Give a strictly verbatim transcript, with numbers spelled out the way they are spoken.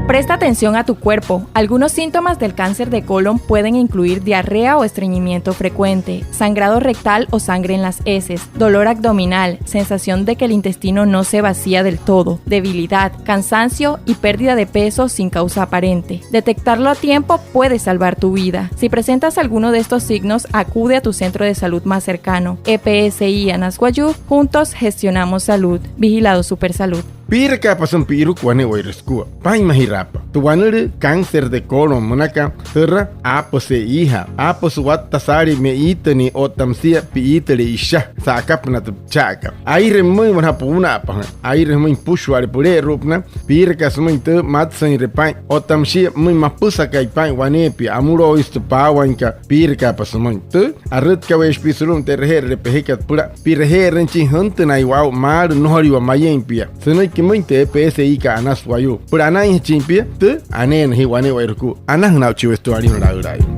Presta atención a tu cuerpo. Algunos síntomas del cáncer de colon pueden incluir diarrea o estreñimiento frecuente, sangrado rectal o sangre en las heces, dolor abdominal, sensación de que el intestino no se vacía del todo, debilidad, cansancio y pérdida de peso sin causa aparente. Detectarlo a tiempo puede salvar tu vida. Si presentas alguno de estos signos, acude a tu centro de salud más cercano. E P S I Anas Wayuu, juntos gestionamos salud. Vigilado Supersalud. Piirakaapa sümüin pi'irukuu wane'ewai sükua. Paa'inmajiraapa tü wanülüü cáncer de colon münaka, jüra aapüsee iijaa, aapüsü watta saalii me'itünüin otta müsia pi'itüle isha sa'akapünaa tü cha'aka. Aire pümüin, wanaa pu'una'apajüin, aire pümüin jüpüshua'ale püle'eru'upünaa. Piirakaa sümüin tü matsüinre paa'in otta müshia pümüin mapüsakai paa'in waneepia, amülooinsü tü paawainkat. Piirakaapa sümüin tü arütkaweeshi pia sulu'umüin tü e'reje'erüle pejekat süpüla pi'reje'erüinjachin jüntünaiwa aa'u maalü, nnojoliwa mayeein pia. Sünüiki pümüin tü E P S I kat Anas Wayuu, süpüla anainjachin pia tü aneena jia wane'ewai sükua. Anajüna aa'uchii wayuu sütüma alijuna laülaayuu.